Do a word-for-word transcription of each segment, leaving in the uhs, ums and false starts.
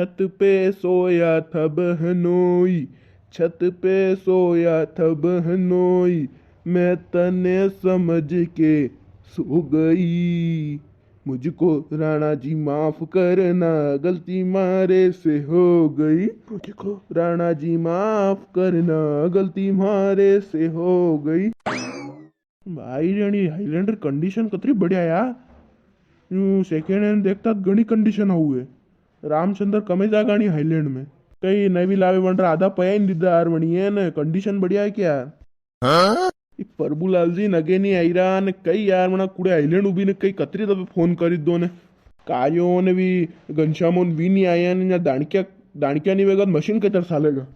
छत पे सोया था बहनोई, छत पे सोया था बहनोई, मैं तने समझ के सो गई। मुझको राणा जी माफ करना, गलती मारे से हो गई। मुझको राणा जी माफ करना, गलती मारे से हो गई। भाई, जणी हाईलैंड री कंडीशन कतरी बढ़िया यार। यूं सेकंड हैंड देखता तो घणी कंडीशन हुए। रामचंद्र कमे जागा नी हाईलैंड में। कई नवी लावे वण रा आधा पया ही नी दीदा यार वणी है ने, कंडीशन बढ़िया है क्या यार? हाँ? ई प्रभुलाल जी नगे नी आई रहा ने कई यार वणा कुड़े हाईलैंड उभी ने कई कतरी दफे फोन करी दो ने। कार्यो ने भी घनश्यामो ने भी नी आया ने, या दाणकिया, दाणकिया नी वेगा तो मशीन कतर सालेगा?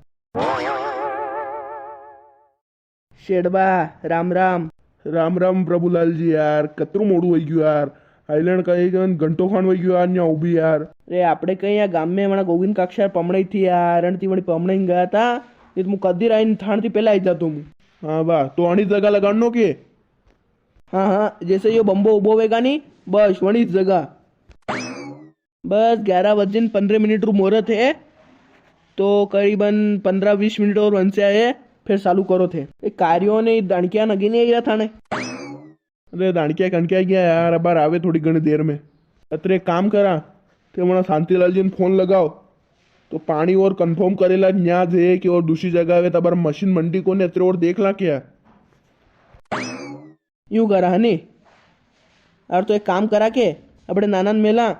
शेठ बा, राम राम। राम राम प्रभुलाल जी यार, कतरू मोड़ू वई गयो यार। हाईलैंड का एक घंटो खान वई गयो यार, न्या उभी यार। रे, आपड़े कई या गाम में वणा गोविंद काक्षा पमणई थी यार, अणती वणी पमणई गया था, नी तो मु कदी राइन थान थी पहले आई जातो मु। हाँ बा, तो अणी जगह लगाणो के? हाँ, हाँ, जैसे यो बम्बो उबो वेगा नी, बस वणी जगह। बस ग्यारह बजन पन्द्रह मिनट रू मुहूर्त है, तो करीबन पन्द्रह बीस मिनट और वंच्या है, फिर चालू करो थे। ए कार्यो ने दाणकिया नगे नी आया थाने? अरे दाणकिया कणकिया गया यार, अबार आवे थोड़ी घणी देर में। अतरे एक काम करा, थे वणा शांतिलाल जी ने फोन लगाओ, तो पाणी और कन्फर्म करेला न्याज है कि और दूसरी जगह आवे, तबार मशीन मंडी कोने, अतरे और देख ला क्या? यूं करा है नी, और तो एक काम करा के अपने नाना ने मेला,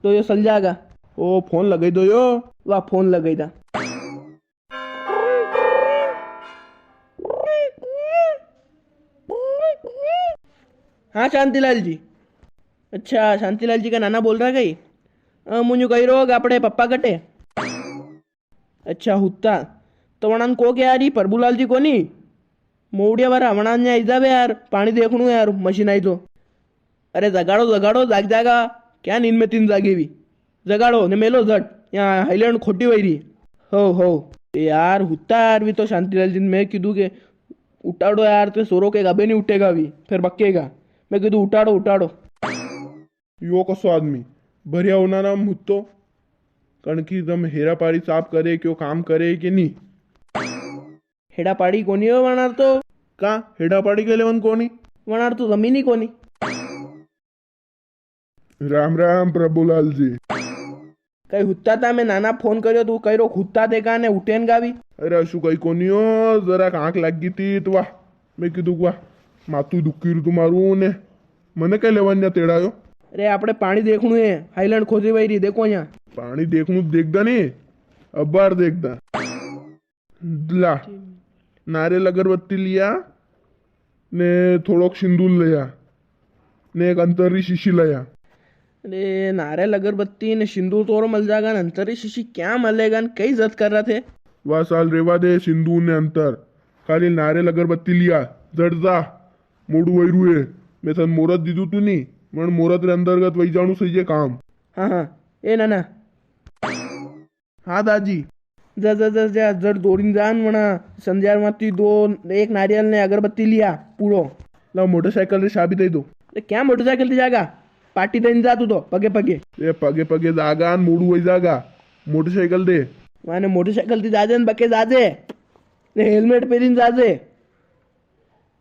तो यो सल जागा। ओ, फोन लगाई दो यो। वाह, फोन लगाई दा। हाँ शांतिलाल जी। अच्छा, शांतिलाल जी का नाना बोल रहा कई? अ, मुझे कही रो कि अपने पप्पा कटे। अच्छा, हुत्ता। तो वणान को के यार, ई प्रभुलाल जी कोनी? मोवड़िया वारा, वणान न्या आई जावे यार, पाणी देखणू है यार, मशीन आई तो। अरे जगाड़ो, जगाड़ो, जाग जागा। क्या नींद में तीन जागे भी? जगाड़ो, ने मेलो झट, या हाईलैंड खोटी वई री। हो, हो। ए यार, हुत्ता यार, भी तो शांतिलाल जी ने मैं कीधु के उठाड़ो यार, ते सोरो के गाबे नी उठेगा भी, फिर बकेगा। मैं कीधु उठाड़ो, उठाड़ो। यो कसो आदमी, भरिया उनारा में हुत्तो, कणकी तम हेरा पारी साफ करे, क्यों काम करे के नी? हेड़ा पाड़ी कोनी हो वणार तो। का हेड़ा पाड़ी के लेवन कोनी? वणार तो जमीन ही कोनी। राम राम प्रभुलाल जी। कई हुत्ता था, मैं नाना फोन करियो, तू कई रो हुत्ता देखा ने उठेन गावी। अरे अशु कई कोनी हो, जरा आंख लाग गई थी तो वाह, मैं कीधु वाह, माथू दुखी रू तुम्हारू ने, मने कई लेवन न्या तेड़ायो। अरे आपणे पाणी देखणू है, हाईलैंड खोजी वई री, देखो यहाँ। पाणी देखणू देखदा नी, अबार देखदा। ला, नारियल अगरबत्ती लिया, ने थोड़ोक सिंदूर लिया, ने एक अंतर री शीशी लिया। अरे, नारियल अगरबत्ती ने सिंदूर तो और मल जागा, ने अंतर री शीशी क्या मलेगा, ने कई जत कर रहा थे? वा साल रेवा दे सिंदूर ने अंतर, खाली नारियल अगरबत्ती लिया, जड़ जा, मोड़ू वई रू है। मैं तन मोरत दीदू तू नी, मन मोरत रे अंतर्गत वई जाणू सही है काम। हाँ, हाँ, ए नाना। हाँ दाजी। जा, जा, जा, जा, जड़ दौड़ीन जान वणा संध्यार माती दो, एक नारियल ने अगरबत्ती लिया, पूरो। लाओ, मोटरसाइकिल री चाबी दे दो। ए, क्या मोटरसाइकिल ती जागा? पाटी देन जा तू तो, पगे पगे। ए, पगे पगे जागा न मोड़ू वई जागा। मोटरसाइकिल दे। माने मोटरसाइकिल ती जाजे न बके जाजे। ने हेलमेट पेरीन जाजे।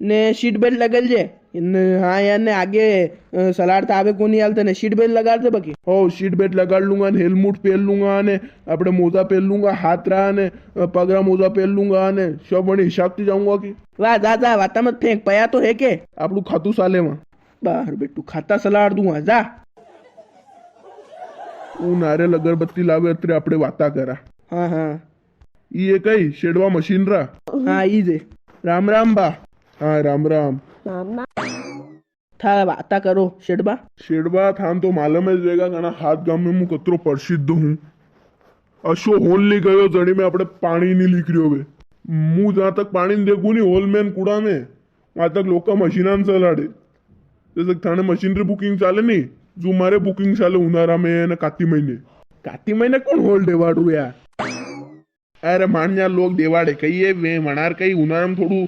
ने सीट बेल्ट लगल जे। ने, हाँ यार, ने आगे, अ, सलाड तो आवे कोनी हाल तने, सीट बेल्ट लगा दे बाकी। हो, सीट बेल्ट लगा लूंगा ने हेलमेट पेर लूंगा ने आपणे मोजा पेर लूंगा, हाथ रा ने, अ, पगरा मोजा पेर लूंगा ने सब वणी हिसाब ती जाऊंगा की। वाह, जा, जा, वाता मत फेंक, पया तो है के? आपणू खातू साले वां। बाहर बेटू, खाता सलाड दूंगा, जा। ऊ नारियल अगरबत्ती लावे अतरे आपणे वाता करा। हाँ, हाँ। ई ये कई शेडवा मशीन रा? हाँ, ई जे। राम राम बा। हाँ, राम राम। था वाता करो, शेडवा। शेडवा, थान तो मालूम है वेगा, घणा हाथ गाम में मु कतरो प्रसिद्ध हूँ। अशो होल नी गयो, जणी में आपणे पाणी नी लिख रियो वे। मु जहाँ तक पाणी नी देखू नी, होल में न कूड़ा में, वहाँ तक लोग का मशीना न चलाड़े। जैसे थाने मशीन री बुकिंग चाले नी, जो मारे बुकिंग चाले उनारा में न काती महीने। काती महीने कौन होल देवाड़ू यार? अरे मान्या लोग देवाड़े कहिए, वे वणार कही उनारा में थोड़ू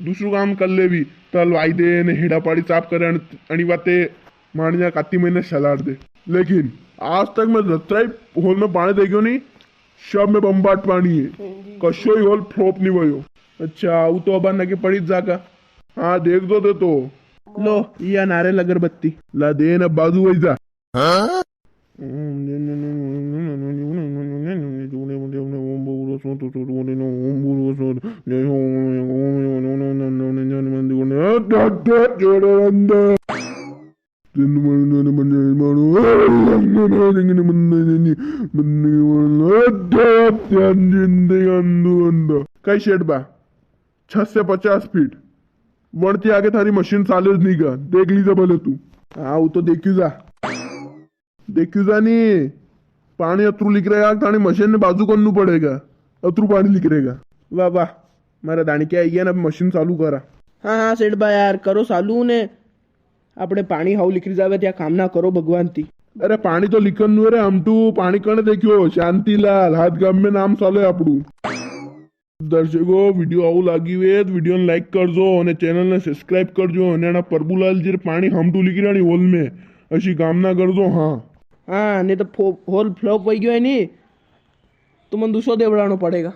दूसरू काम कर ले भी, तल वाई दे ने हेड़ा पाड़ी साफ करे, अण-, अणी वाते मान्या काती महीने सलाड दे। लेकिन आज तक मैं जतरा ही होल में पाणी देखियो नी, सब में बम्बाट पाणी है। कशो ही होल फ्लॉप नी वयो। अच्छा, वो तो अबार नके पड़ी जागा। हाँ, देख दो दे तो। लो, या नारेल अगरबत्ती। ला दे ना बाजू वही जा। हाँ? कई सेठ बा, छह से पचास फीट वणती आगे थारी मशीन चाले ज नी गा, देख लीजा भले तू। हाँ, वो तो देखी जा, देखी जा नी, पाणी अतरू लिख रहा, थारी मशीन ने बाजू करनू पड़ेगा, अतरू पाणी लिख रहेगा। वाह वाह, मारा दाणक्या आई गया ना, अब मशीन चालू करा। हाँ हाँ सेठ बा यार, करो चालू ने, अपने पाणी हाउ लिख जावे त्या काम ना करो भगवान ती। अरे पाणी तो लिखन नु रे हमटू, पाणी कण देखियो, शांतिलाल, हाथ गाम में नाम चाले आपड़ू। दर्शकों, वीडियो आऊ लागी वे तो वीडियो ने लाइक कर जो अने चैनल ने सब्सक्राइब कर जो अने अणा प्रभुलाल जी रे पाणी हमटू लिख रहा नी होल में, अशी कामना कर जो। हाँ। हाँ, नी तो फो-, होल फ्लॉप वही गयो है नी, तो मन दूसरो देवड़ानो पड़ेगा।